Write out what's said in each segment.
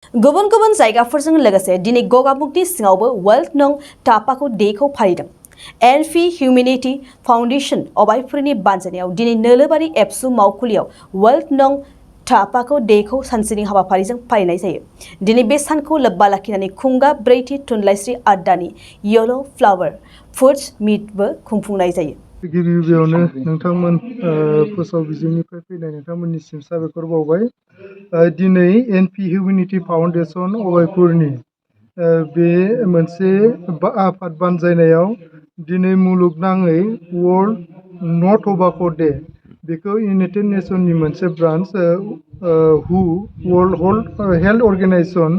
गुबुन गुबुन जायगाफोरजों लोगोसे दिनै गगामुगनि सिङावबो वर्ल्ड नं टापाको डेखौ फालिदों। एनफि हिउमेनिटी फाउन्डेशन अबायपुरनि बानजायनायाव दिनै नोलोबारि एबसु मावखुलियाव वर्ल्ड नं टापाको डेखौ सानसेनि हाबाफारिजों फालिनाय जायो। दिनै बे सानखौ लोब्बा लाखिनानै खुंगा ब्रैथि थुनलाइस्रि आड्डानि येलो फ्लावर फुड्स मिटबो खुंफुंनाय जायो। गिबियावनो नोंथांमोन फोसाव बिजोंनिफ्राय फैनाय नोंथांमोननिसिम साबायखर बावबाय। दिनै एनपि हिउमेनिटी फाउन्डेशन अबायपुरनि बे मोनसे आफाद बानजायनायाव दिनै मुलुगनाङै वर्ल्ड नो टबेक' डे बेखौ इउनाइटेड नेशननि मोनसे ब्रान्च हु वर्ल्ड हेल्थ अर्गेनाइजेशन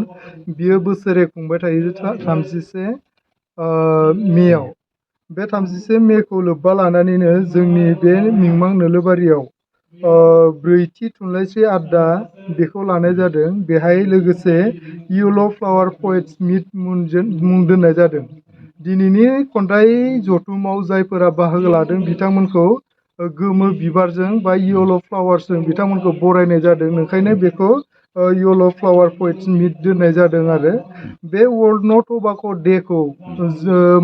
बियो बोसोरे खुंबाय थायो 30 मेआव। बे 30 मेखौ लोब्बा लानानैनो जोंनि बे मिमां नोलोबारियाव ब्रैथि थुनलाइस्रि आड्डा बेखौ लानाय जादों। बेहाय लोगोसे येलो फ्लावर पोएट्स मिट मुं दोननाय जादों। दिनैनि खन्थाइ जथुमाव जायफोरा बाहागो लादों बिथांमोनखौ गोमो बिबारजों बा येलो फ्लावार्सजों बिथांमोनखौ बरायनाय जादों। ओंखायनो बेखौ येलो फ्लावर पोएट्स मिट दोननाय जादों आरो बे वर्ल्ड नो टबेक' डेखौ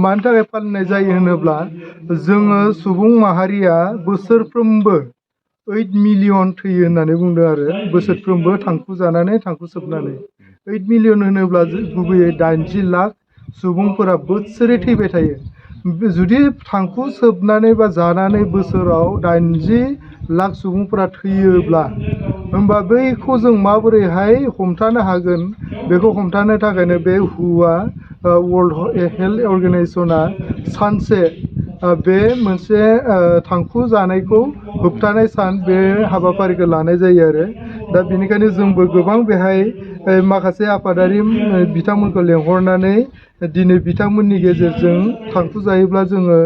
मानि थाखाय फालिनाय जायो होनोब्ला जोङो सुबुं माहारिया बोसोरफ्रोमबो 8 मिलियन थैयो होननानै बुंदों आरो बोसोरफ्रोमबो थांखु जानानै थांखु सोबनानै 8 मिलियन होनोब्ला गुबैयै 80 लाख सुबुंफोरा बोसोरै थैबाय थायो। जुदि थांखु सोबनानै बा जानानै बोसोराव 80 लाख सुबुंफोरा थैयोब्ला होमबा बैखौ जों माबोरैहाय हमथानो हागोन? बेखौ हमथानो थाखायनो बे हुआ वर्ल्ड हेल्थ अर्गेनाइजेशना सानसे बे मोनसे थांखु जानायखौ होबथानाय सान बे हाबाफारिखौ लानाय जायो आरो दा बेनिखायनो जोंबो गोबां बेहाय माखासे आफादारि बिथांमोनखौ लेंहरनानै दिनै बिथांमोननि गेजेरजों थांखु जायोब्ला जोङो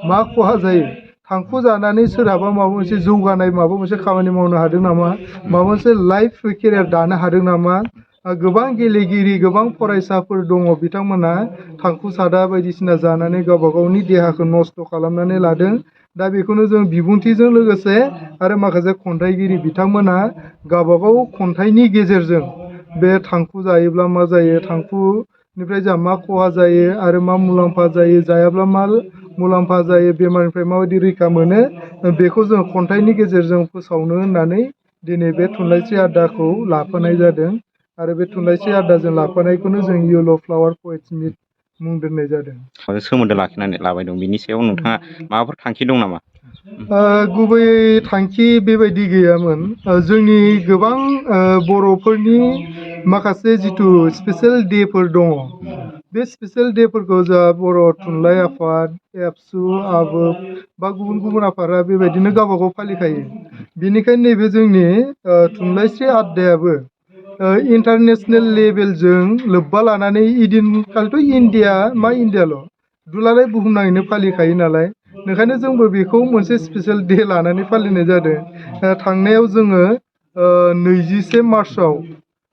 मा खहा जायो? थांखु जानानै सोरहाबा माबा मोनसे जौगानाय माबा मोनसे खामानि मावनो हादों नामा? माबा मोनसे लाइफ केरियार दानो हादों नामा? गोबां गेलेगिरि गोबां फरायसाफोर दङ बिथांमोना थांखु सादा बायदिसिना जानानै गावबा गावनि देहाखौ नस्थ' खालामनानै लादों। दा बेखौनो जों बिबुंथिजों लोगोसे आरो माखासे खन्थाइगिरि बिथांमोना गावबागाव खन्थाइनि गेजेरजों बे थांखु जायोब्ला मा जायो, थांखुनिफ्राय जोंहा मा खहा जायो आरो मा मुलाम्फा जायो, जायाब्ला मा मुलाम्फा जायो, बेमारनिफ्राय माबायदि रैखा मोनो, बेखौ जों खन्थाइनि गेजेरजों फोसावनो होननानै दिनै बे थुनलाइस्रि आड्डाखौ लाफानाय जादों आरो बे थुनलाइस्रि आड्डाजों लाफानायखौनो जों येलो फ्लावर पोएट्स मिट मुं दोननाय जादों। सोमोन्दो लाखिनानै लाबाय दं बिनि सायाव नोंथाङा माबाफोर थांखि दं नामा? गुबैयै थांखि बेबायदि गैयामोन। जोंनि गोबां बर'फोरनि माखासे जिथु स्पेसियेल डेफोर दङ बे स्पेसियेल डेफोरखौ जोंहा बर' थुनलाइ आफाद, एबसु, आबोफ बा गुबुन गुबुन आफादा बेबायदिनो गावबा गाव फालिखायो। बेनिखायनो नैबे जोंनि थुनलाइस्रि आड्डायाबो इन्टारनेसनेल लेभेलजों लोब्बा लानानै इदिनखालिथ' इन्डिया मा इन्डियाल' दुलाराय बुहुमनाङैनो फालिखायो नालाय ओंखायनो जोंबो बेखौ मोनसे स्पेसियेल डे लानानै फालिनाय जादों। थांनायाव जोङो 21 मार्चआव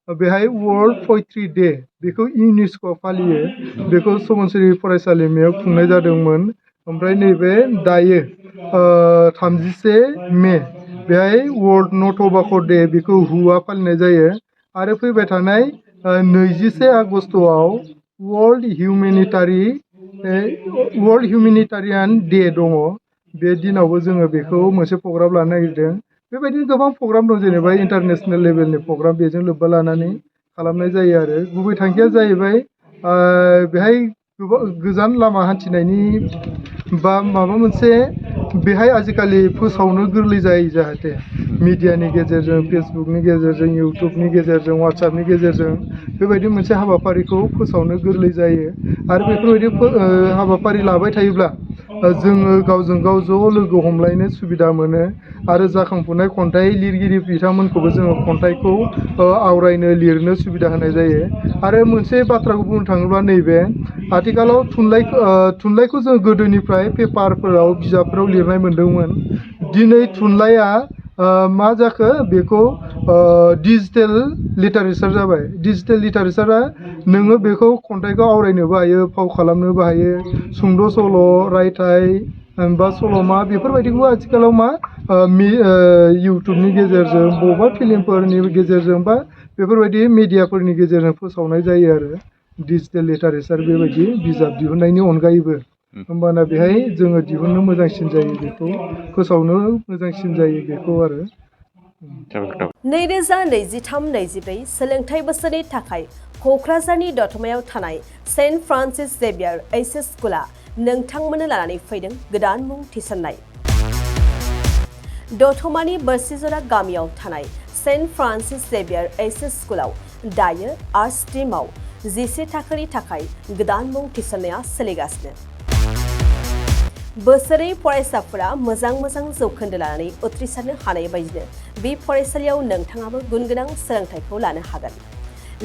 बेहाय वर्ल्ड पोएट्री डे बेखौ इउनेस्क' फालियो बेखौ सुबनसिरि फरायसालिमायाव खुंनाय जादोंमोन। ओमफ्राय नैबे दायो 31 मे बेहाय वर्ल्ड नो टबेक' डे बेखौ हुआ फालिनाय जायो आरो फैबाय थानाय 21 आगष्टआव वर्ल्ड हिउमेनिटारियान डे दङ। बे दिनावबो जोङो बेखौ मोनसे प्रग्राम लानो नागिरदों। बेबायदिनो गोबां प्रग्राम दं जेनेबा इन्टारनेसनेल लेभेलनि प्रग्राम बेजों लोब्बा लानानै खालामनाय जायो आरो गुबै थांखिया जाहैबाय बेहाय गोजान लामा हान्थिनायनि बा माबा मोनसे बेहाय आजिखालि फोसावनो गोरलै जायो जाहाथे मिडियानि गेजेरजों, फेसबुकनि गेजेरजों, इउटुबनि गेजेरजों, वाट्सएपनि गेजेरजों बेबायदि मोनसे हाबाफारिखौ फोसावनो गोरलै जायो आरो बेफोरबायदि हाबाफारि लाबाय थायोब्ला जोङो गावजों गाव ज' लोगो हमलायनो सुबिदा मोनो आरो जाखांफुनाय खन्थाइ लिरगिरि बिथांमोनखौबो जोङो खन्थाइखौ आवरायनो लिरनो सुबिदा होनाय जायो। आरो मोनसे बाथ्राखौ बुंनो थाङोब्ला नैबे आथिखालाव थुनलाइखौ जों गोदोनिफ्राय पेपारफोराव बिजाबफोराव लिरनाय मोन्दोंमोन। दिनै थुनलाइया मा जाखो बेखौ डिजिटेल लिटारेचार जाबाय। डिजिटेल लिटारेचारा नोङो बेखौ खन्थाइखौ आवरायनोबो हायो, फाव खालामनोबो हायो, सुंद' सल', रायथाइ बा सल'मा बेफोरबायदिखौबो आथिखालाव मा इउटुबनि गेजेरजों बबेबा फिल्मफोरनि गेजेरजों बा बेफोरबायदि मिडियाफोरनि गेजेरजों फोसावनाय जायो आरो डिजिटेल लिटारेचार बेबायदि बिजाब दिहुननायनि अनगायैबो होमबाना बेहाय जोङो दिहुननो मोजांसिन जायो बेखौ फोसावनो मोजांसिन जायो बेखौ आरो 2023-24 सोलोंथाइ बोसोरनि थाखाय क'क्राझारनि दतमायाव थानाय सेन्ट फ्रान्सिस जेभियार एइचएस स्कुला नोंथांमोननो लानानै फैदों गोदान मुं थिसननाय। दतमानि बोरसिजरा गामियाव थानाय सेन्ट फ्रान्सिस जेभियार एइचएस स्कुलाव दायो आर्ट्स स्ट्रिमाव 11 थाखोनि थाखाय गोदान मुं थिसननाया सोलिगासिनो। बोसोरै फरायसाफोरा मोजां जौखोन्दो लानानै उथ्रिसारनो हानाय बायदिनो बे फरायसालियाव नोंथाङाबो गुनगोनां सोलोंथाइखौ लानो हागोन।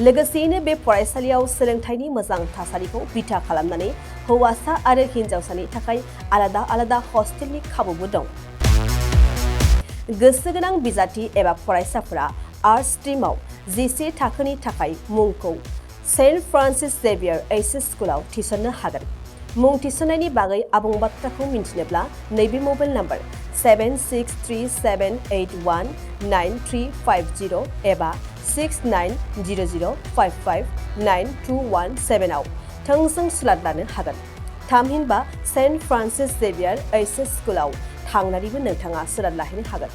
लोगोसेयैनो बे फरायसालियाव सोलोंथाइनि मोजां थासारिखौ बिथा खालामनानै हौवासा आरो हिन्जावसानि थाखाय आलादा हस्टेलनि खाबुबो दं। गोसो गोनां बिजाथि एबा फरायसाफोरा आर्ट्स स्ट्रिमाव 11 थाखोनि थाखाय मुंखौ सेन्ट फ्रान्सिस जेभियार एइचएस स्कुलाव थिसननो हागोन। मुं थिसननायनि बागै आबुं बाथ्राखौ मिन्थिनोब्ला नैबे मबाइल नाम्बार 7637819350 एबा 6900559217 आव थोंजों सुलाद लानो हागोन। थामहिनबा सेन्ट फ्रान्सिस जेभियार एइचएस स्कुलाव थांनानैबो नोंथाङा सुलाद लाहैनो हागोन।